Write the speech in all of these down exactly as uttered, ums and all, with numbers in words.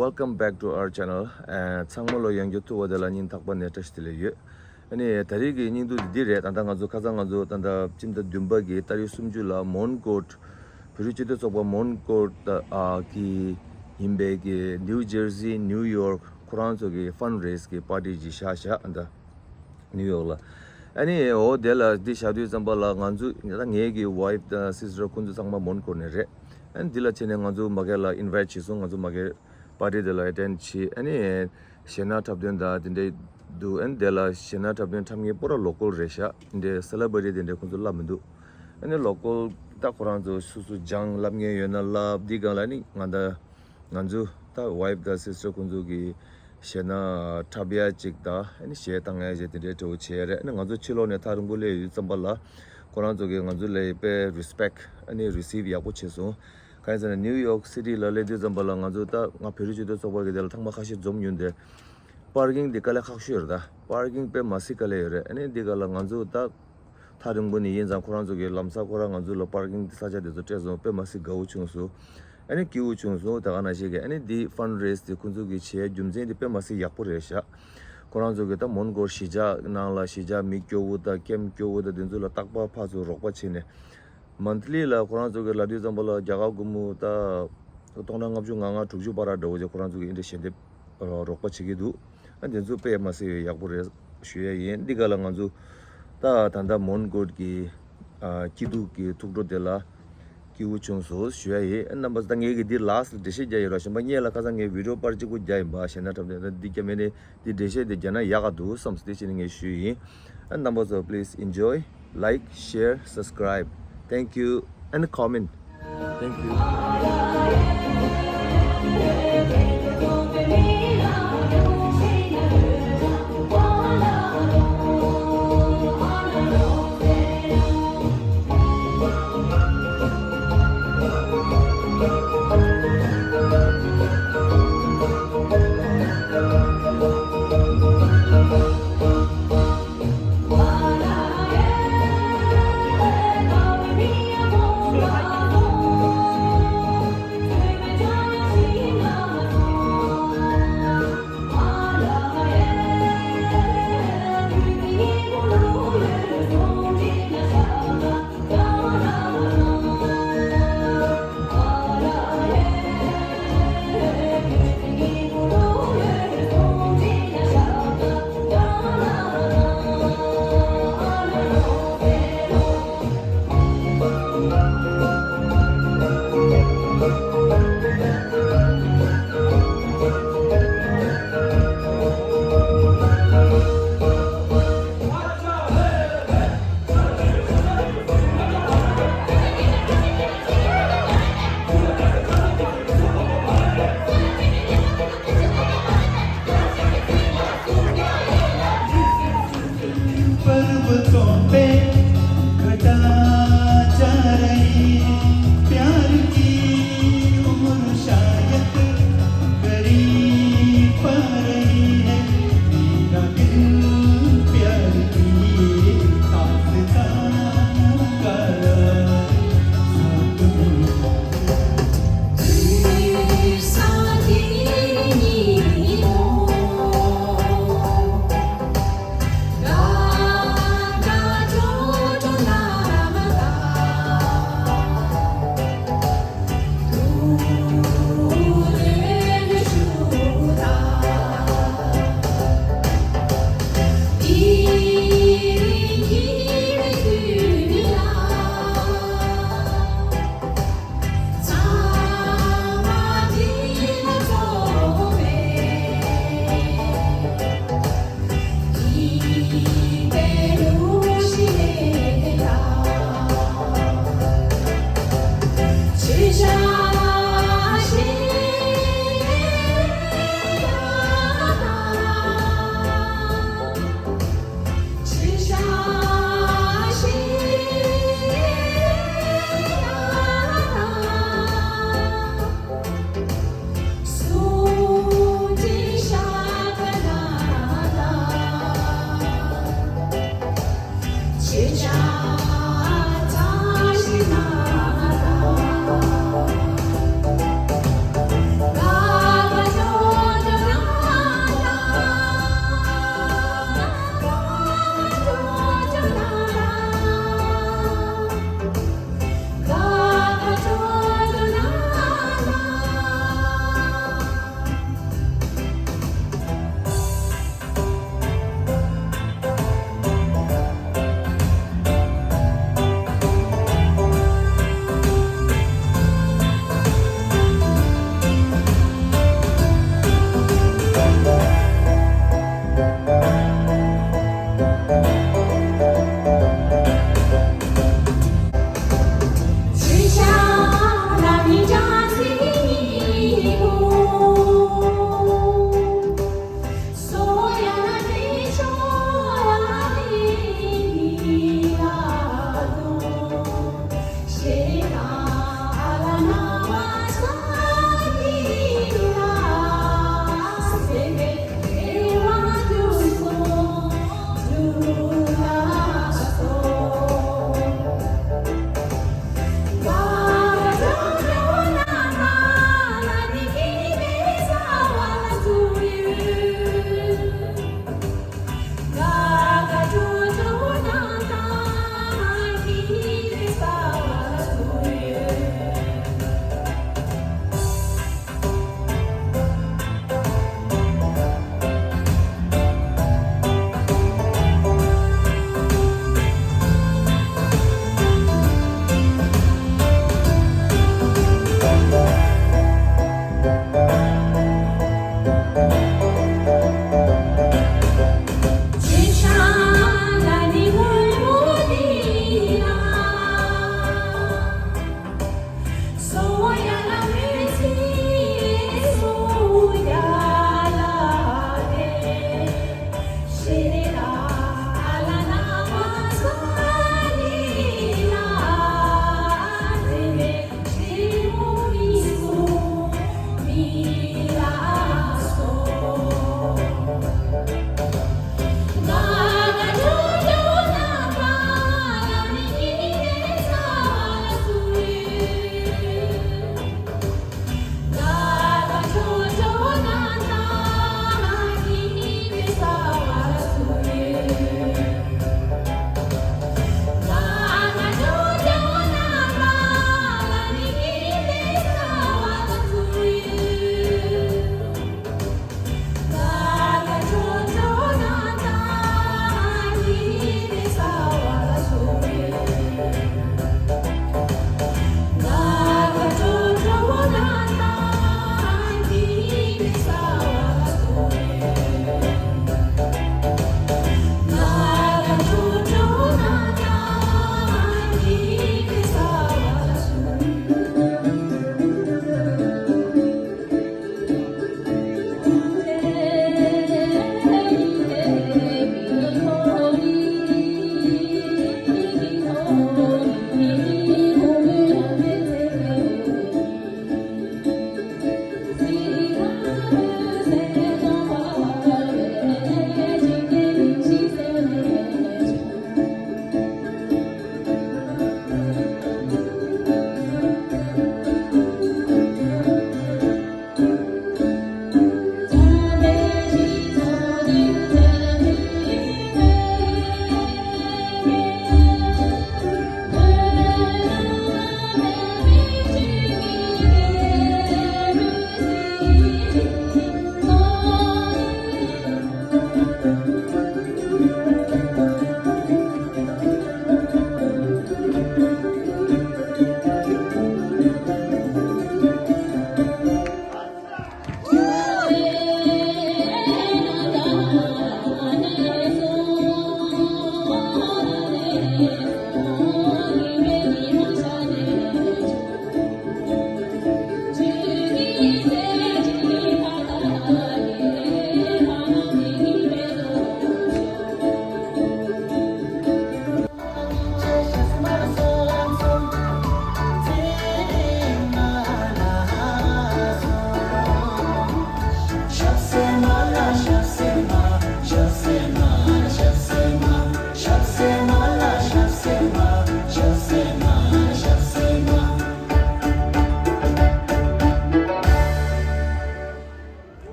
Welcome back to our channel. ཨ། ཚང་མ་ལོ་ཡང་བསྐྱར་ཐུག་པ་དེ་ལ་སྙིང་ཐག་པ་ནས་བཀྲ་ཤིས་བདེ་ལེགས་ཡོད། ཨ་ནི་ད་རེས་ཀྱི་སྙིང་བསྡུས་འདི་རེད། ད་ལྟ་ང་ཚོ་ཁ་སང་ང་ཚོ་ད་ལྟ་སྤྱི་ཟླ་བདུན་པ་གི་ཏ་རིག་སུམ་ཅུ་ལ་མོན་གྷོར་བོད་རིགས་སྤྱི་མཐུན་ཚོགས་པ་མོན་གྷོར་ད་ཨ་གི་ཡིན་པའི་གི་ནིའུ་ཇར་སི་ནིའུ་ཡོག་ཁོ་རང་ཚོ་གི་ཕན་རེས་ཀྱི་པར་ཊི་ཅིག་བཞག་བཞག་ཨ་ད། ནིའུ་ཡོག་ལ། ཨ་ནི་འོ་དེ་ལ་འདི་བཞག་དུས་ཙམ་པ་ལ་ང་ཚོ་ད་ངའི་གི་ཝའིཕ་དང་སིས་ཊར་ཁོང་ཚོ་ཚང་མ་མོན་གྷོ་ནས་རེད། ཨ་ནི་འདི་ལ་བྱས་ནས་ང་ཚོ་མ་གི་ལ་ཨིན་ཝའིཊ་བྱས་སོང་། ང་ཚོ་མ་གི་པར་ཊི་དེ་ལ་ཨེ་ཊེན་ཌི་བྱས། ཨ་ནི་གཞས་སྣ་འཁྲབ་སྟོན་དང་དེ་འདྲས་འདུག་ཨ་ནི་དེ་ལ་གཞས་སྣ་འཁྲབ་སྟོན་འཁྲབ་མཁན་པུ་ར་ལོ་ཀལ་རེད་ཤག་དེ་འདྲས་སེ་ལེ་བྷི་རི་ཊི་དེ་འདྲས་ཁོང་ཚོ་སླེབས་མི་འདུག་ཨ་ནི་ལོ་ཀལ་ད་ཁོ་རང་ཚོ་སོ་སོ་སྦྱངས་སླེབས་མཁན་ཡོད་ན་སླེབས། འདི་སྒང་ལ་ནི་ང་ད། ང་ཚོ་ད་ཝའིཕ་དང་སིས་ཊར་ཁོང་ཚོ་གི་གཞས་སྣ་འཁྲབ་ཡ་ཅིག་དང་ཨ་ནི་གཞས་བཏང་ཡ་ཅིག་དེ་འདྲའི་འབྲེལ་བ་བྱས་རེད། ཨ་ནི་ང་ཚོ་ཕྱི་ལོགས་ནས་ཐག་རིང་པོ་སླེབས་ཡོད་དུས་ཙམ་པ་ལ་ཁོ་རང་ཚོ་གིས་ང་ཚོ་ལ་དཔེ་རི་སི་པེག་ཨ་ནི་རི་སིབ་ཡག་པོ་བྱས་སོང་། གང་ཡིན་ཟེར་ན་ནིའུ་ཡོག་སི་ཊི་ལ་སླེབས་དུས་ཙམ་པ་ལ་ང་ཚོ་ད་ང་བོད་རིགས་སྤྱི་མཐུན་ཚོགས་པ་གི་དེ་ལ་ཐེངས་མ་ཁ་ཤས་འཛོམས་ཡོང་དུས་པར་ཀིང་དེ་དཀའ་ལས་ཁག་ཤོས་རེད། ད་པར་ཀིང་དཔེ་མ་སྲིད་དཀའ་ལས་ཡོད་རེད། ཨ་ནི་འདི་ག་ལ་ང་ཚོ་ད་ཐག་རིང་པོ་ནས་ཡིན་ཙང་ཁོ་རང་ཚོ་གིས་ལམ་སང་ཁོ་རང་ང་ཚོ་ལ་པར་ཀིང་ས་ཆ་དེ་ཚོ་སྤྲད་སོང་། དཔེ་མ་སྲིད་དགའ་བོ་བྱུང་སོང་། ཨ་ནི་སྐྱིད་པོ་བྱུང་སོང་། ད་ག་ནང་བཞིན་གྱི་ཨ་ནི་འདི་ཕན་རེས་དེ་ཁོང་ཚོ་གིས་བྱས་རྒྱུ་མཚན་དེ་དཔེ་མ་སྲིད་ཡག་པོ་རེད་ཤག་ཁོ་རང་ཚོ་གིས་ད་མོན་གྷོར་གཞིས་ཆགས་ནང་ལ་གཞིས་ཆགས་མི་སྐྱོ་བོ་དང་ཀེམ་སྐྱོ་བོ་དང་དེ་ཚོ་ལ་རྟག་པར་ཕར་ཚུར་རོགས་པ་བྱས་ནས། མན་ཐི་ལི་ལ་ཁོ་རང་ཚོ་གིས་ལབ་དུས་ཙམ་པ་ལ་རྒྱ་གར་སྒོར་མོ་ད་སྟོང་ཕྲག་ལྔ་བཅུ་ང་ལྔ་དྲུག་ཅུ་བར་འདྲ་བོ་ཅིག་ཁོ་རང་ཚོ་གིས་འདི་འདྲ་ཞལ་འདེབས་རོགས་པ་བྱེད་ཀྱི་འདུག་ཨ་དེ་ཚོ་དཔེ་མ་སྲིད་ཡག་པོ་རེད་ཞུ་ཡ་ཡིན། འདི་ག་ལ་ང་ཚོ་ད་ད་ལྟ་མོན་གྷོ་གི་ཨ་སྐྱིད་སྡུག་གི་ཐུགས་སྤྲོ་དེ་ལ་སྐྱིད་པོ་བྱུང་སོང་ཞུ་ཡ་ཡིན། ཨ་རྣམ་པ་ཚོ་ད་ངས་གི་འདི་ལཱསི་ལ་འགྲེལ་བཤད་རྒྱག་ཡོད་ར། གཞན་པ་སྔོན་ལ་ཁ་སང་ངས་བི་ཌི་ཡོ་པར་གཅིག་པོ་རྒྱག་ཡིན་པ། གཞས་སྣ་འཁྲབ་སྟོན་ད་འདི་རྒྱག་མེད་ནས་འདི་འགྲེལ་བཤད་དེ་རྒྱག་ན་ཡག་ག་འདུག་བསམ་སོང་། དེ་བྱས་ནས་ངས་ཞུས་ཡིན། ཨ་རྣམ་པ་ཚོ་please enjoy, like, share, subscribe. Thank you and comment. Thank you.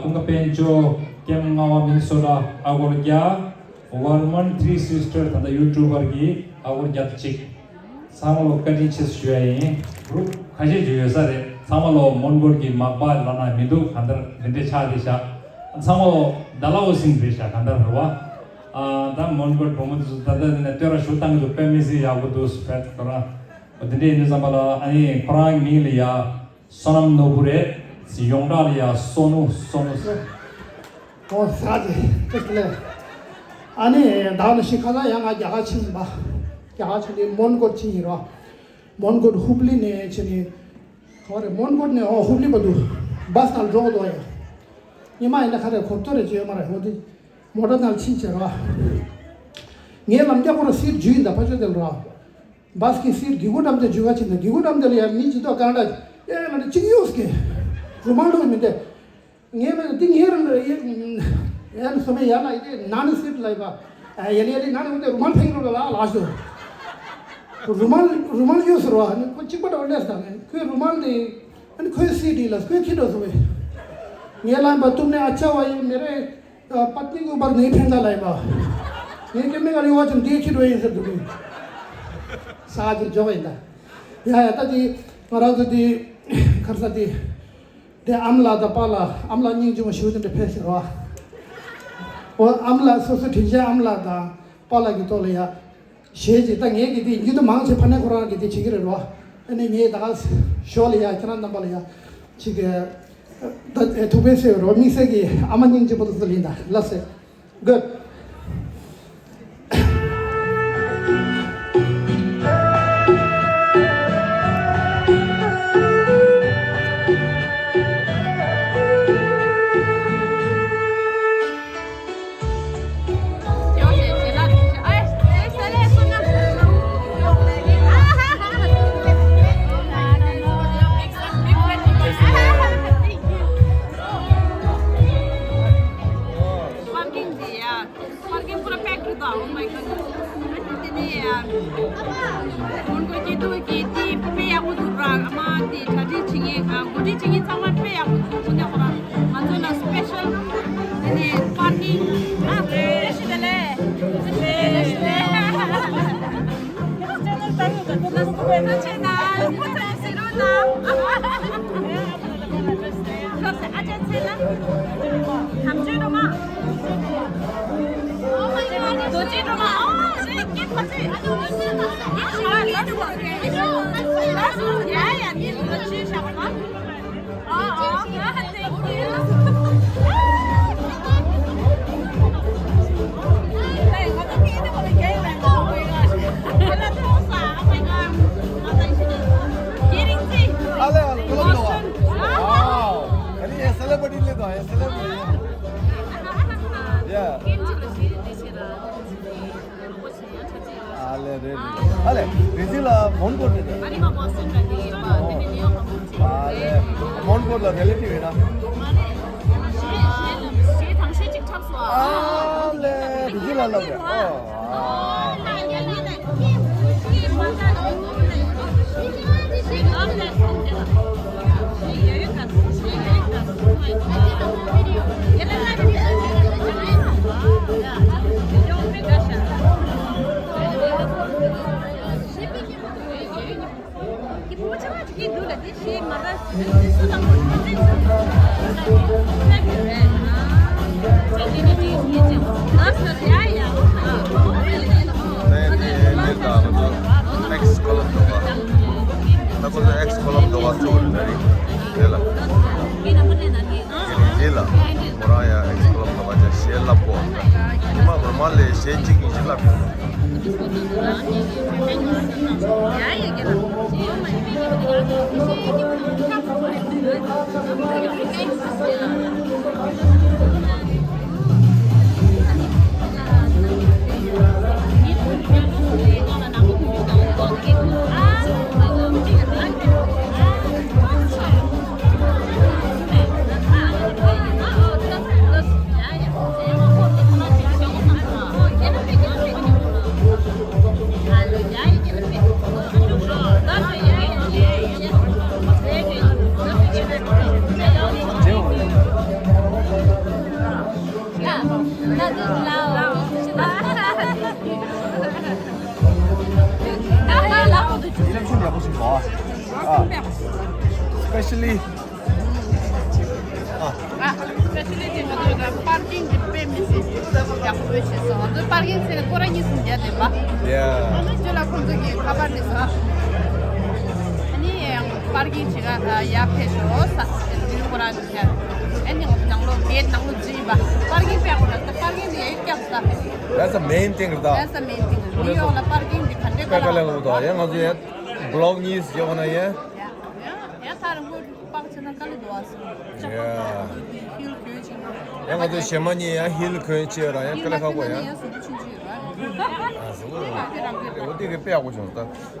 ཀུན་དགའ་དཔལ་འབྱོར་ཀེམ་ལྔ་པ་མིན་སོ་ཊ་ཨ་སྒོར་བརྒྱ། ཝར་མན་ཐི་རི་སི་སི་ཊར་ད་ལྟ་ཡུ་ཊུབ་པར་གྱི་ཨ་སྒོར་བརྒྱ་དང་གཅིག་ཚང་མ་ལོ་བཀའ་དྲིན་ཆེ་ཞུ་ཡ་ཡིན། གུ་རུབ་ཁ་ཤས་ཅིག་ཡོད་ས་རེད། ཚང་མ་ལོ་མོན་གྷོ་གི་མག་པ་ལབ་ན་མི་འདུག་གང་ལྟར་འདི་འདྲའི་ཆགས་བསྡད་ཤག་ཚང་མ་ལོ་ཌལ་ཧོ་སི་རེད་ཤག་གང་ལྟར་རེད་བ། ཨ་ད་མོན་གྷོ་གྲོང་མི་ཚོ་ད་ལྟ་ནས་ལྟོས་ར་ཞུ་བཏང་གི་འདུག་དཔེ་མི་སྲིད་ཡག་པོ་འདུག་དཔེ་ཁོ་རང་འདི་འདྲའི་ཡིན་དུས་ཙམ་པ་ལ་ཨ་ནི་ཁོ་རང་མིང་ལ་ཡ། བསོད་ནམས་ནོར་བུ་རེད། ཡོངས་གྲགས་ལ་ཡ་བསོད་ནུ་བསོད་ནུ་ཟེར། ཨོ་ཟ་ཅིག་ཅིག་ལས། ཨ་ནི་ད་ནི་ཤི་ཁ་ལ་ཡ་ང་རྒྱ་གར་ཕྱིན་ཡིན་པ། རྒྱ་གར་ཕྱིན་དེ་མོན་གྷོར་ཕྱིན་ཡིན་རོ། མོན་གྷོར་ཧུབ་ལི་ནས་ཕྱིན་ནི། ག་བ་རེད་མོན་གྷོར་ནས་ཨོ་ཧུབ་ལི་བར་དུ་བྷ་སི་ནང་འགྲོ་དགོས་ཡ། ཉི་མ་ཡིན་ན་ཁ་རེ་གོ་ཐོས་རེ་བྱེད་ཡོད་མ་རེད་འོ་དེ། མོ་ཊ་ནང་ཕྱིན་བྱས་རོ། ངའི་ལམ་རྒྱག་པོ་ར་སིར་འཇུས་ཡིན་ད་ཕ་ཆོས་དེ་ལ་རོ། བྷ་སི་ཀི་སིར་གི་གུ་འགྲམ་དེ་འཇུ་ག་ཕྱིན་ད་གི་གུ་འགྲམ་དེ་ལ་ཡ་མི་ཇི་ཏོ་ཀ་ན་ཌ་ཨེ་ལ་ནི་གཅིག་གཡུགས་ཀི། རུ་མང་འགྲོ་མི་འདེ། ངས་ལ་འདི་ངའི་རང་ལ་ཡ་ཡ་ནི་སོ་མའི་ཡ་ལ་ཡི་དེ་ན་ནི་སིར་ལ་ཡི་བ། ཡ་ལི་ཡ་ལི་ན་ནི་འདི་རུ་མང་ཕེང་རུ་ལ་ལ་ལ་ཤོ། རུ་མང་རུ་མང་གཡུགས་ཟེར་བ་ནི་ཁོ་གཅིག་པ་འགྲོ་ལས་དང་ཁོའི་རུ་མང་དེ་ཨ་ནི་ཁོའི་སིར་དེ་ལ་ཁོའི་ཁྱི་འགྲོ་སོ་མའི། ངས་ལ་ཡི་བ་ཏུམ་ནི་ཨ་ཅག་བ་ཡི་མེ་རེ། पत्नी के ऊपर नहीं फेंकना लाइबा। ངས་ཀྱི་མི་ག་ལི་བ་ཅན་འདི་ཁྱི་འགྲོ་ཡིན་ཟེར་འདུག་གི། ས་ཅིག་འཇོག་ཡིན་ད། ཡ་ཡ་ད་དེ་ང་རང་ཚོ་དེ་ཁར་ས་དེ། དེ་ཨམ་ལགས་དང་པཱ་ལགས་ཨམ་ལགས་སྙིང་རྗེ་མོ་ཞུ་དེ་འདྲ་ཕེབས་ཟེར་བ། འོ་ཨམ་ལགས་སོ་སོ་དྲིན་ཆེན་ཨམ་ལགས་དང་པཱ་ལགས་ཀྱི་ཐོག་ལ་ཡ། གཞས་ཅིག་ད་ངས་ཀྱི་དེ་ཡིན་དུ་མང་ཆེ་ཕ་ནས་ཁོ་རང་གི་དེ་བྱེད་ཀྱི་རེད་རོ། ཨ་ནི་ངས་ད་ག་ཞོ་ལ་ཡ་ཁྱེད་རང་རྣམ་པ་ལ་ཡ་ཅིག་གི་ད་ཐུག་པའི་སེ་རོ་དམིགས་བསལ་གྱི་ཨ་མ་སྙིང་རྗེ་པོ་དེ་ཚོ་ལ་ཡིན་ད་ལབ་སེ། Good. Parking area. Parking पूरा pack होता। Oh my goodness. དེ་ནས་ཡ། ཁོང་ཚོ་སྐྱིད་སྡུག་གི་དེ་དཔེ་ཡག་པོ་འདུག་ར། ཨ་མ་དེ་གྲ་སྒྲིག་བྱེད་མཁན་ག་འགོ་ཁྲིད་བྱེད་མཁན་ཚང་མ་དཔེ་ཡག་པོ་འདུག་ཁོང་ཚོ་ཁོ་རང་ང་ཚོ་ལ་special དེ་ནས་parking ཨ་special དེ་ལས། ཨ་ལེ་ཨ་ལེ། ཁོ་ལ་ལོ། Wow. ཨ་ནི་ཨེ་སེ་ལེ་བྷ་རི་ཊི་ལེ་དང་ཨེ་སེ་ལེ་བྷ་རི་ཊི། Yeah. ཨ་ལེ་རེད་རེད། ཨ་ལེ་རི་ཇི་ལ་མོན་གྷོ་རེད། ཨ་ལེ་མོན་གྷོ་ལ་རི་ལེ་ཊིབ་ཡོད་ན། ཨ་ལེ་རི་ཇི་ལ་ལབ་རེད། ཨོ། ནས་དེ་འདིར་དང་ང་ཚོ་ནེག་སི་ཊི་ཀོ་ལམ་འགྲོ་བ། ད་ཁོ་ཚོ་ཨེག་སི་ཀོ་ལམ་འགྲོ་བ་ཚུར་རེད་རེད་དེ་ལ། དེ་རིང་དེ་ལ་ཁོ་རང་ཡང་ཨེག་སི་ཀོ་ལམ་འགྲོ་བ་ཅག་གཞས་བསླབ་གོ། ཉི་མ་རོ་མ་ལས་གཞས་གཅིག་གཉིས་ཤིག་བསླབ་ཡོང་། སེམས་ཤུགས་ཡག་པོ་ཞིག་དགོས་ཨ། Especially ཨ། Especially དེ་ང་ཚོས་ད་པར་ཀིང་གི་དཔེ་མི་སྲིད་ཡག་པོ་བྱས་སོང་། ང་ཚོས་པར་ཀིང་ཚེ་ཁོ་རང་གཉིས་སུ་མཇལ་བསྡད་པ། Yeah. ཨ་ནི་རྗེས་ལ་ཁོང་ཚོ་གིས་ཁ་པར་སླེབས་སོང་། ཨ་ནི་ཡང་པར་ཀིང་བྱེད་ག་ཡར་ཕེབས་ཤོག་ས་དེ་ཁོ་རང་གིས་ཨ་ནི་ང་ཚོ་ནང་ལོགས་གེ་ཊི་ནང་ལོགས་འཛུལ་ཡིན་པ། པར་ཀིང་དཔེ་ཡག་པོ་རེད། ད་པར་ཀིང་དེ་ཡག་པོ་ས། That's the main thing རེད་ད། That's the main thing. ནིའུ་ཡོག་ལ་པར་ཀིང་དེ་ག་འདྲས་དཀའ་ལས་ཁག་ལ་ཁག་པོ་འདུག་ཡང་ང་ཚོ་ཡང་བི་ལོག་གཉིས་བྱེད་དགོས་ན་ཡང་། ཡང་ཡང་ཐག་རིང་པོ་པར་ཆེ་ན་དཀའ་ལས་འདུག་ཨ་སོ། ཡ། ཧིལ་གྱོན་ཆེ་ན། ཡང་ང་ཚོ་གཞས་མ་གཉིས་ཡང་ཧིལ་གྱོན་ཆེ་ར་ཡང་དཀའ་ལས་ཁག་པོ་ཡང་། ཡང་ཟུར་དུ་ཆུང་ཆུང་ཡོད་ར། ཨ་ཟུར་དུ་ཡོད་ར། འོ་དེ་གི་དཔེ་ཡག་པོ་བྱུང་ད།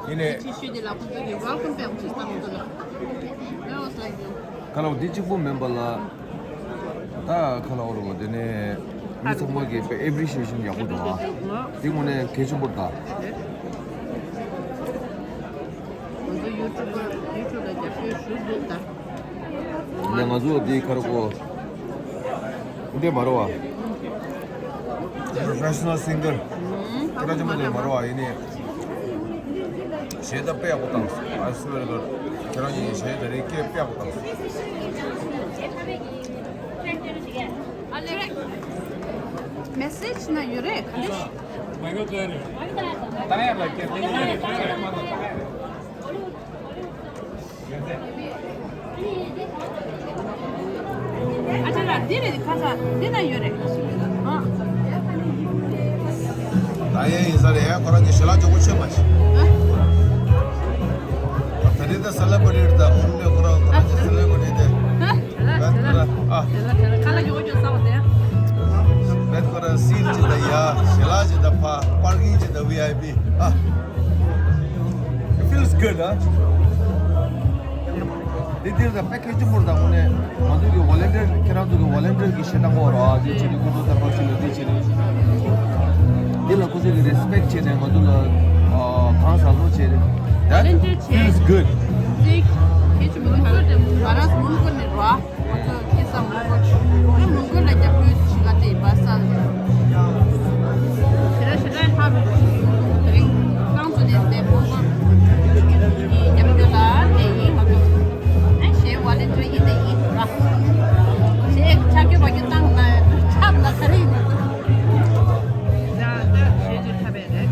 ཡིན་ནའི། ཁྱི་ཤོད་དེ་ལ་ཁོང་ཚོ་གི་welcome pack ཅིག་བཏང་འདུག་ལ། That was like you. ཁ་ལག་འདི་གཅིག་པུ་མིན་པ་ལ། ད་ཁ་ལག་འོ་རུ་དེ་ནས་མི་ཚང་མ་གི་དཔེ་appreciation ཡག་པོ་འདུག་ཨ། དེ་དངོས་གནས་གལ་ཆེན་པོ་རེད་ད། ང་ཚོ་ཡུ་ཊུབ་པར་ཡུ་ཊུབ་ལ་རྒྱབ་སྐྱོར་ཞུ་འདུག་ད། ནས་ང་ཚོ་འདི་ཁར་གོ་འདི་མ་རོ་བ། Professional singer ཁྱེད་རང་ཅི་མ་འདི་མ་རོ་བ་ཡིན་ནི། གཞས་ད་དཔེ་ཡག་པོ་བཏང་སོང་། I swear to God. ཁྱེད་རང་གཉིས་གཞས་ད་རེས་སྐད་དཔེ་ཡག་པོ་བཏང་སོང་། མེ་སེ་ཇི་ན་ཡོད་རེད་ག་ལེ། ཨ་ཅག་ལགས་འདི་རེད། ཁ་ས་འདི་ན་ཡོད་རེད། ཨ། ད་ཡན་ཡིན་ས་རེད། ཁོ་རང་གི་ཞལ་ལག་མགྱོགས་པོ་མཆོད་པ་ཞིག་ཨ། ད་རེད་ད་སེ་ལེ་བྷ་རི་ཊི་ད་འོང་ནས་ཁོ་རང་ཁོ་རང་གི་སེ་ལེ་བྷ་རི་ཊི་དེ། ཨ། ཁ་ལག་ཁ་ལག་ཨ། ཁ་ལག་མགྱོགས་པོ་མཆོད་ས་བ་དེ། ཁོ་རང་སིལ་ཅིག་ད་ཡ་ཞལ་ལག་ཅིག་ད་ཕ་པར་ཀིང་ཅིག་ད་ཝི་ཨའི་པི་ཨ། It feels good, huh? འདི་འདིར་ད་དཔེ་སྐད་ཆེན་པོ་རེད་ད། དངོས་གནས་ང་ཚོ་གི་ཝོ་ལན་ཊིར་ཁྱེད་རང་ཚོ་གི་ཝོ་ལན་ཊིར་གི་ཞེ་དྲག་གོ་ར་འདི་བྱེད་ནི་ཁོ་ཚོ་ད་ཕར་ཕྱིན་ལ་འདི་བྱེད་ནི་འདི་ལ་ཁོ་ཚོ་གི་རེ་སི་པེག་བྱེད་ནས་ང་ཚོ་ལ་གང་ཟག་སོ་བྱེད་ནི། That feels good. འདི་སྐད་ཆེན་པོ་རེད། ང་རང་མོན་གྷོ་ནས་ར། ང་ཚོ་ཁེ་ས་མོན་གྷོ། ང་མོན་གྷོ་ལ་རྒྱབ་སྐྱོར་ཞིག་ག་དེ་ཡིན་པ་ས་རེད། ཞེ་དྲག་ཞེ་དྲག་ཧ་རུ་དེ་རིང་རྐང་ཚོ་ནས་དེ་མོན་གྷོ་ཡི་རྒྱབ་སྐྱོར་ལ་དེ་ཡིན་ང་ཚོ། ཨ་ཞེ་ཝ་ལེན་ཊི་ཡིན་དེ་ཡིན་ར། ཞེ་ཆ་རྒྱུས་པ་རྒྱུ་བཏང་ན་ཆབ་ལ་ག་རེ་ཡིན་ང་ཚོ། ཞེ་ཆ་ཐབས་པས་རེད།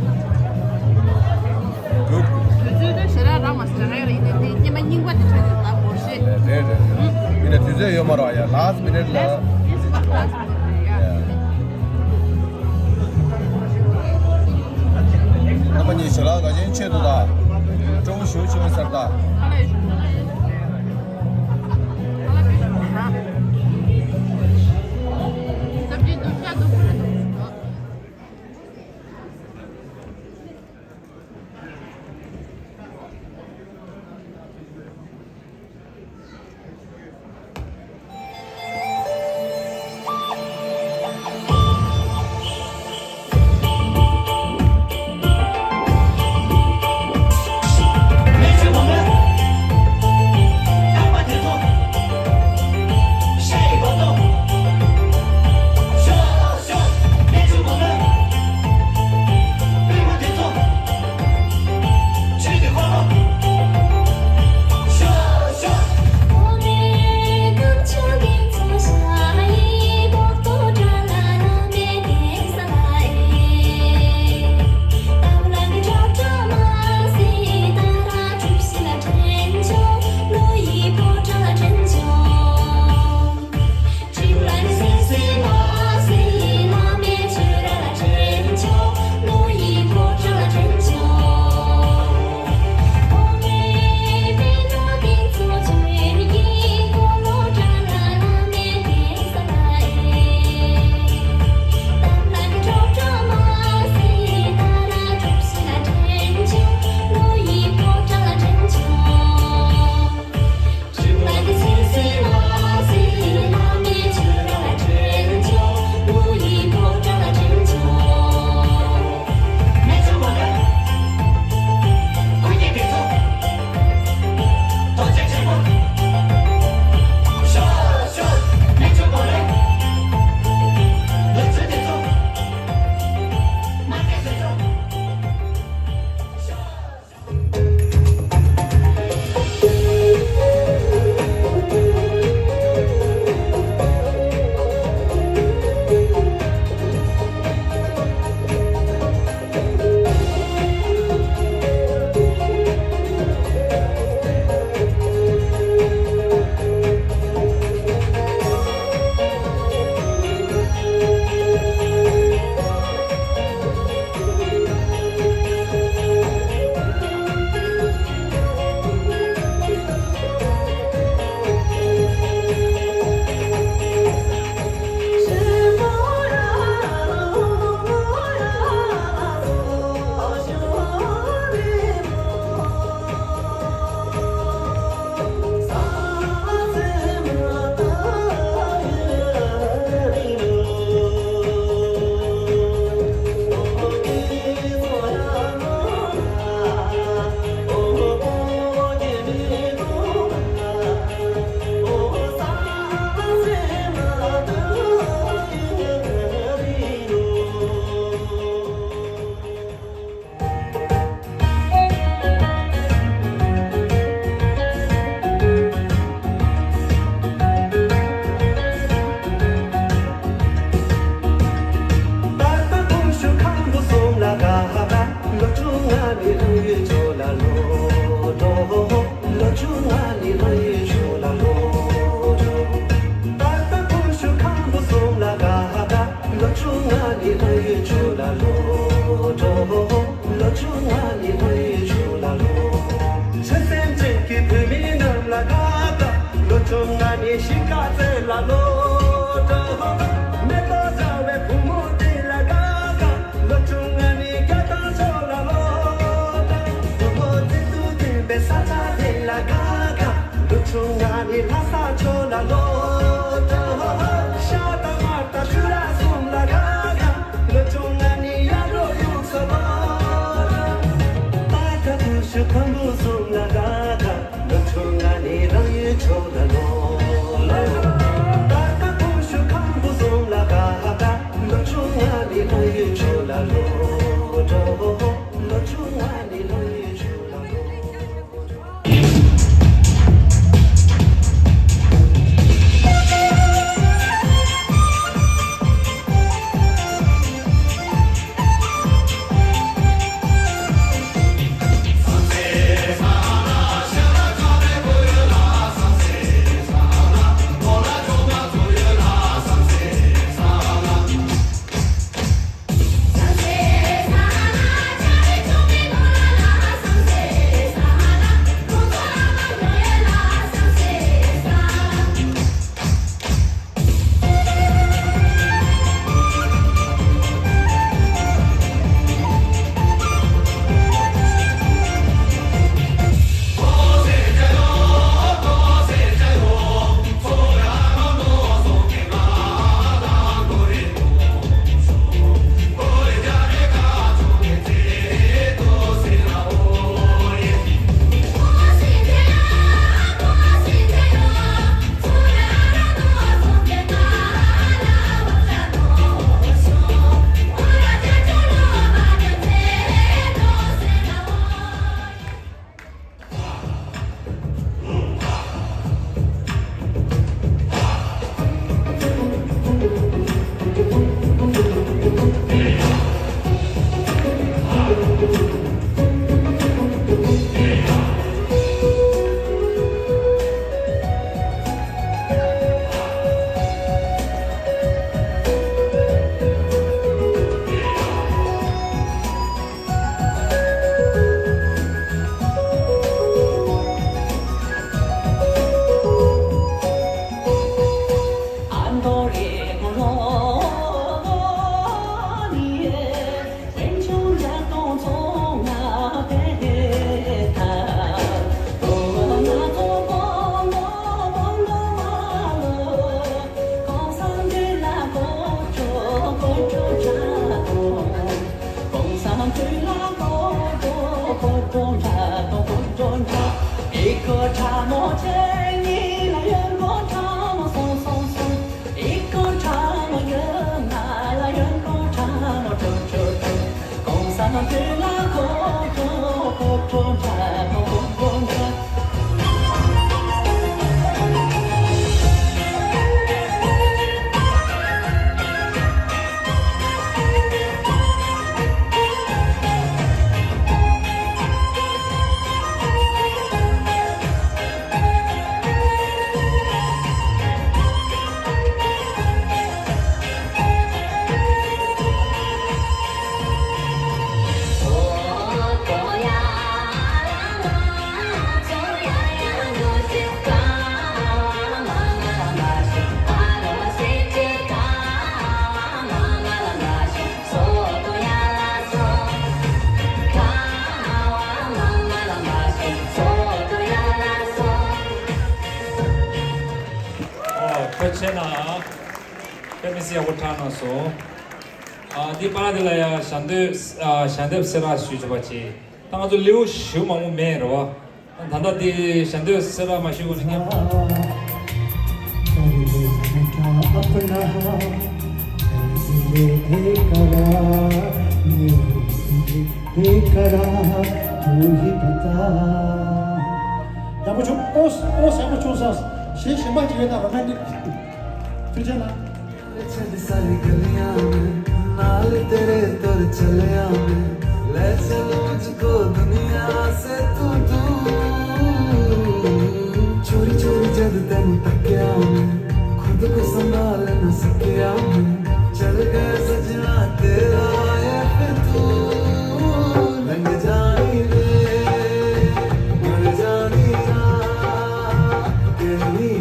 Good. དུས་ཚོད་དེ་ཞེ་དྲག་རག་མ་སོང་། རེད་རེད། ཡིན་ནའི་དེ་སྐྱེས་མ་རྙིང་པ་དེ་ཆགས་ཡོད་ད་ངོ་ཤེས། རེད་རེད་རེད། ཡིན་ནའི་དུས་ཚོད་ཡོད་མ་རེད་ཡ། ལཱ་སི་མི་ནིཊ་ལ། ལཱ་སི་མི་ནིཊ་ཡ། རྣམ་པ་གཉིས་ཞལ་ལག་ག་ཅན་ཆེད་དུ་ད། སྤྲོ་བོ་ཞུ་ཆེ་མི་ཟེར་ད། ཁ་ལག་ཞུ། ཁ་ལག་ཞུ། སབ་ཇི་འདུག་ཤ་འདུག་ཁ་ལག་འདུག་ལོ་བཅོ་ལྔ་ནས་གཤིས་ཀ་བཙན་ལ་ལོ་འགྲོ། མེ་ཏོག་བཀྲ་བའི་བུ་མོ་དེ་ལ་དགའ་དགའ། ལོ་བཅོ་ལྔ་ནས་རྒྱ་དང་ཆོས་ལ་ལོ་འགྲོ། བུ་མོ་བརྩེ་དུང་ལྡན་པའི་ས་ཆ་དེ་ལ་དགའ་དགའ། ལོ་བཅོ་ལྔ་ནས་ལྷ་ས་ཕྱོགས་ལ་ལོ་འགྲོ། ཤར་དང་མར་དང་ཆུ་ར་གསུམ་ལ་དགའ་དགའ། ལོ་བཅོ་ལྔ་ནས་གཡག་རོ་ཡུག་ས་ལོ་འགྲོ། སྟར་ཀ་ཀུ་ཤུ་ཁམ་བུ་གསུམ་ལ་དགའ་དགའ། ལོ་བཅོ་ལྔ་ནས་རང་ཡུལ་ཕྱོགས་ལ་ལོ། ལོ། ད་ལྟ་ཀུ་ཤུ་ཁམ་བུ་གསུམ་ལ་དགའ་དགའ། ལོ་བཅོ་ལྔ་ནས་རང་ཡུལ་ཕྱོགས་ལ་ལོ། ལོ་བཅོ་ལྔ་ནས་རང་ཡུལ་ཕྱོགས་ལ་ལོ། ཨོ། ཐུགས་རྗེ་གནང་། དཔེ་མི་སྲིད་ཡག་པོ་དྲངས་གནང་སོང་། ཨ། འདི་པར་འདི་ལ་ཡང་ཞལ་འདེབས། ཨ། ཞལ་འདེབས་གསལ་བསྒྲགས་ཞུས་ཆོག་པ་བྱེད། ད་ང་ཚོ་ལེའུ་ཞེ་པོ་མང་པོ་མེད་རེད་བ། ད་ལྟ་དེ་ཞལ་འདེབས་གསལ་བསྒྲགས་མ་ཞུས་གོང་ནས་ངས། ཡག་པོ་བྱུང་། ཨོ། ཨོ། ཡག་པོ་བྱུང་སོང་། གཞས་གཞན་པ་ཅིག་ཡོད་ན། རོ་མན་ཏིག། ཐུགས་རྗེ་གནང་། छेड़ सारी गलियां में, नाल तेरे तुर चलिया मैं, ले चलूं मुझको दुनिया से तू दूर। चोरी चोरी जद तेनू तकिया मैं, खुद को संभाल न सकिया मैं, चल गए सजना तेरा ये फितूर। लंघ जानी रे, मर जानी ना, कहनी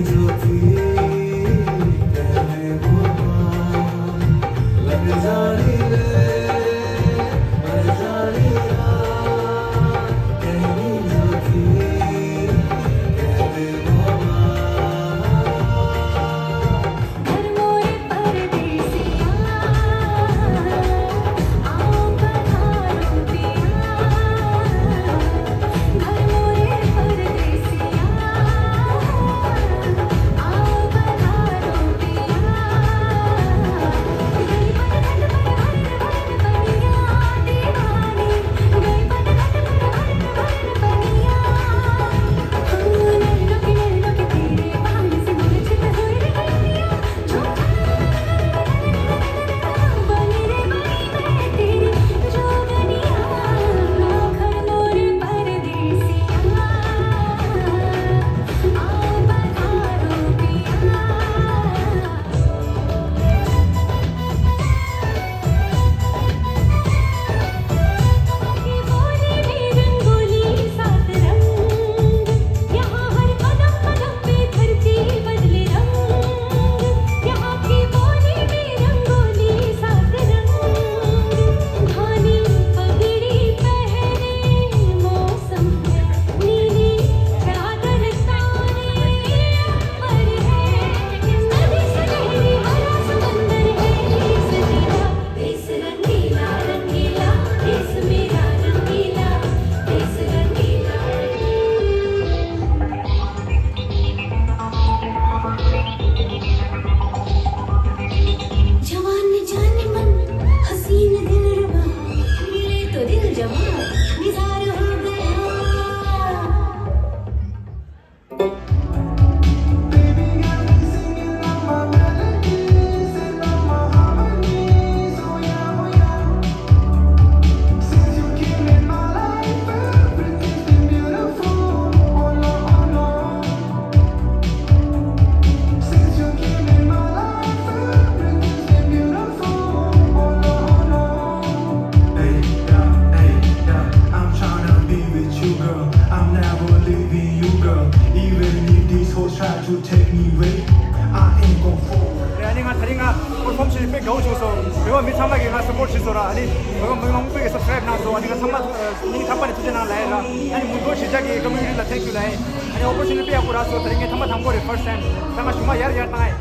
I ain't gon' fall. ཨ་ནི་ང་དེ་རིང་ང་པར་ཕོམ་བྱས་དཔེ་དགའ་བོ་བྱུང་སོང་། བོད་པ་མི་ཚང་མ་གིས་ང་སབ་པོར་བྱས་སོང་ར། ཨ་ནི་བོད་པ་མི་མང་པོ་གིས་སབ་སི་ཀ་རེབ་གནང་སོང་། ཨ་ནི་ང་ཚང་མ་སྙིང་ཐག་པ་ནས་ཐུགས་རྗེ་གནང་ལབ་ཡ་ར། ཨ་ནི་མུ་མཐུད་གཞིས་ཆགས་ཀྱི་ཀོ་མིའུ་ནི་ཊི་ལ་ཐེང་ཀིའུ་ལབ་ཡ། ཨ་ནི་ཨོ་པོར་ཅུ་ནི་ཊི་དཔེ་ཡག་པོ་རག་སོང་། དེ་རིང་ངས་ཐེངས་མ་དང་པོ་རེད། ཕར་སི་ཊ་ཊེམ། ད་ང་གཞུག་མ་ཡར་ཡར་བཏང་ཡ།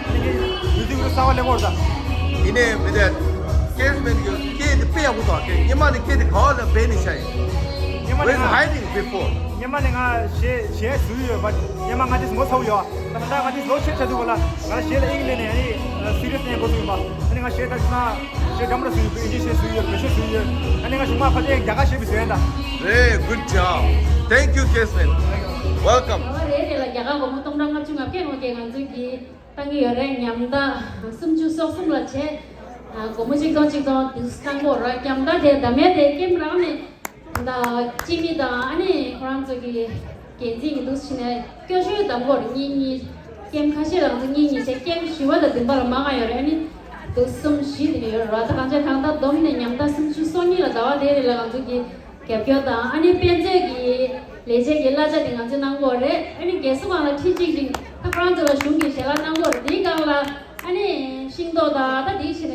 ཨ་ནི་མི་ཚེ་གུ་རུ་གསར་པ་ལེན་དགོས་རེད་ད། ཡིན་ནའི་མི་དེ་ཀེས་མེན་གྱི་སྐད་དེ་དཔེ་ཡག་པོ་འདུག་སྐད་སྔོན་མ་ནས་སྐད་དེ་ག་བ་ལ་བས་ནས་བྱ་ཡིན། སྔོན་མ་ནས་Where's ང་hiding before? སྔོན་མ་ནས་ང་གཞས་གཞས་བཟོས་ཡོད་པ། སྔོན་མ་ང་དེ་ངོ་ཚ་བོ་ཡོད། ད་ལྟ་ང་དེ་ལོ་ཆེ་ཆགས་དུས་ག་ལ་ང་གཞས་ལ་དབྱིངས་ལེན་ནས་ཨ་ནི་སི་རི་ཡས་ནས་འགོ་བཙུགས་ཡིན་པ། ཨ་ནི་ང་གཞས་ད་ཅི་ན་གཞས་འདྲ་མོ་འདྲ་བཟོས་ཡོད། ཨིན་ཇི་གཞས་བཟོས་ཡོད། བོད་གཞས་བཟོས་ཡོད། ཨ་ནི་ང་གཞུག་མ་ཕལ་ཆེར་རྒྱ་གར་གཞས་བཟོས་ཡོད་ད། Hey, good job. Thank you, Kesman. Welcome. ཨ་རེད་རེད་ལ། རྒྱ་གར་སྒོར་མོ་སྟོང་ཕྲག་ལྔ་བཅུ་ང་བརྒྱད་ང་བརྒྱད་ང་ཚོས་ཀྱིས་བཏང་གི་ཡོད་རེད། ཉམ་ཐག་སུམ་ཅུ་སོ་གསུམ་ལ་བྱས། ཨ། སྒོར་མོ་ཆིག་སྟོང་ཆིག་སྟོང་དུ་བཏང་གི་ཡོད་རེད། ཉམ་ཐག་དེ་འདམ་ཡ་དེ་ཀེམ་རང་ནས་ད་སྤྱི་མི་དང་ཨ་ནི་ཁོ་རང་ཚོ་གི་འགན་འཛིན་གྱི་འདུག་ཕྱིན་ནས་སྐྱོ་ཤོས་འདམ་གྱི་ཡོད་རེད། གཉིས་གཉིས། ཀེམ་ཁ་ཤས་ལ་ང་ཚོ་གཉིས་གཉིས་བྱས། ཀེམ་བཞི་པ་དང་བདུན་པ་ལ་མང་ང་ཡོད་རེད། ཨ་ནི་དུ་གསུམ་བཞི་དེ་འདྲ་ཡོད་རེད། ད་གང་ཆ་གང་ད་བསྡོམས་ནས་ཉམ་ཐག་སུམ་ཅུ་སོ་གཉིས་ལ་ཟླ་བ་དེ་རེ་ལ་ང་ཚོ་གི་རྒྱབ་སྐྱོར་དང་། ཨ་ནི་དཔེ་མཛོད་ཀྱི་ལས་བྱེད་ཀྱི་གླ་ཆ་དེ་ང་ཚོས་གནང་གི་ཡོད་རེད། ཨ་ནི་རྒན་གསོ་ཁང་ལ་ཁྲི་གཅིག་ཅིག་ད་ཁོ་རང་ཚོ་ལ་གཞུང་གིས་ཞལ་ལག་གནང་གི་ཡོད་རེད། དེའི་སྒང་ལ་ཨ་ནི་ཤིང་ཏོག་དང་ད་དེའི་ཕྱིར་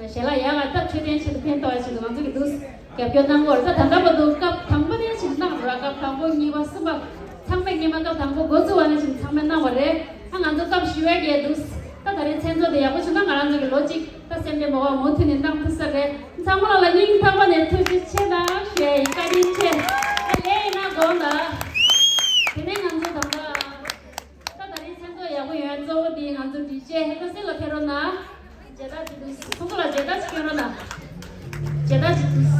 ནས་ཞལ་ལག་ཡག་ག་ད་འཕྲོད་བསྟེན་ཆེད་དུ་ཕན་ཐོགས་ཡ་ཆེད་དུ་ང་ཚོ་གི་འདུག་རྒྱབ་སྐྱོར་གནང་གི་ཡོད་རེད། ད་ད་ལྟ་བར་དུ་སྐབས་དང་པོ་ནས་ཕྱིན་གནང་ར། སྐབས་དང་པོ་གཉིས་པ་གསུམ་པ་ཚང་མས་སྔོན་མ་སྐབས་དང་པོ་འགོ་བཙུགས་པ་ནས་ཕྱིན་ཚང་མས་གནང་བ་རེད། ད་ང་ཚོ་སྐབས་བཞི་པའི་གི་འདུག་ད་ད་རེས་མཚན་ཚོགས་དེ་ཡག་པོ་བྱུང་ན་ང་རང་ཚོ་གི་ལོ་གཅིག་ད་སེམས་ཁྲལ་མ་དགོས་པ་མུ་མཐུད་ནས་གནང་ཐུབ་ས་རེད། ཚང་མ་ལ་སྙིང་ཐག་པ་ནས་ཐུགས་རྗེ་ཆེ་གནང་ཞུ་ཡ་ཡིན། བཀའ་དྲིན་ཆེ། ད་ལས་ཡིན་ན་དགོངས་དག་དེ་ནས་ང་ཚོ་ད་ལྟ་ད་ད་རེས་མཚན་ཚོགས་ཡག་པོ་ཡོང་ཡ་གཙོ་བོ་དེ་ང་ཚོ་སྒྲིག་ཆས་ཧེ་ཀ་སི་ལ་ཕེབས་རོགས་གནང་། མཇལ་དར་ཅིག་འདུག་སོ་སོ་ལ་མཇལ་དར་ཅིག་སྐྱོན་རོགས་གནང་། མཇལ་དར་ཅིག་འདུག་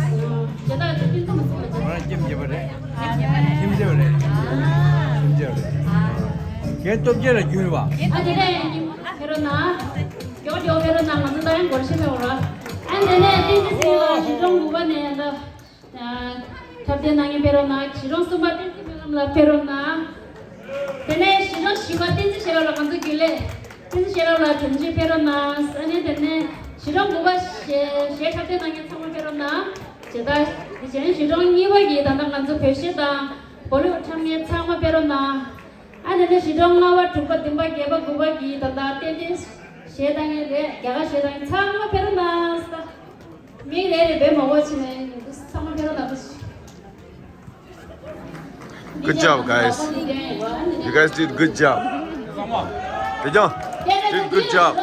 མཇལ་དར་ཅིག་སྟོན་ཐུབ་མི་ཐུབ་ལ་མཇལ་དར། ཁྱིམ་རྒྱབ་པ་རེད། ཁྱིམ་རྒྱབ་རེད། ཁྱིམ་རྒྱབ་རེད། རྒན་སྟོབས་རྒྱལ་ལ་རྒྱུས་པ། ཨ་དེ་ནས་ཡང་ཕེབས་རོགས་གནང་། མགྱོགས་མགྱོགས་ཕེབས་རོགས་གནང་། ང་ཚོ་ད་ཡང་སྒོར་གཞས་ཕེབས་རོགས། ཨ་དེ་ནས་བསྟན་འཛིན་སྲིད་ལ་གཞིས་གྲོང་དགུ་པ་ནས་ད། འཁྲབ་སྟོན་གནང་མཁན་ཕེབས་རོགས་གནང་། གཞིས་གྲོང་གསུམ་པ་བསྟན་འཛིན་སྨོན་ལམ་ལགས་ཕེབས་རོགས་གནང་། དེ་ནས་གཞིས་གྲོང་བཞི་པ་བསྟན་འཛིན་ཤེས་རབ་ལགས་ང་ཚོ་རྒྱུན་ལས། བསྟན་འཛིན་ཤེས་རབ་ལགས་དྲུང་ཆེ་ཕེབས་རོགས་གནང་། ཨ་ནི་དེ་ནས་གཞིས་གྲོང་དགུ་པ་གཞས་གཞས་འཁྲབ་སྟོན་གནང་མཁན་ཚང་མ་ཕེབས་རོགས་གནང་། བྱས་ཙང་དེ་བཞིན་གཞིས་གྲོང་གཉིས་པ་གི་ད་ལྟ་ང་ཚོ་བོད་གཞས་དང་བོ་ལི་ཝུཌ་འཁྲབ་མཁན་ཚང་མ་ཕེབས་རོགས་གནང་། ཨ་ནི་དེ་ནས་གཞིས་གྲོང་ལྔ་པ་དྲུག་པ་བདུན་པ་བརྒྱད་པ་དགུ་པ་གི་ད་ལྟ་ཏན་ཏན་གཞས་བཏང་མཁན་རེད། རྒྱ་གར་གཞས་བཏང་མཁན་ཚང་མ་ཕེབས་རོགས་གནང་། མིང་རེ་རེ་བས་མ་གོ་ཕྱིན་ནས་ཚང་མ་ཕེབས་རོགས་གནང་། Good job, guys. You guys did good job. Good job. Did good job.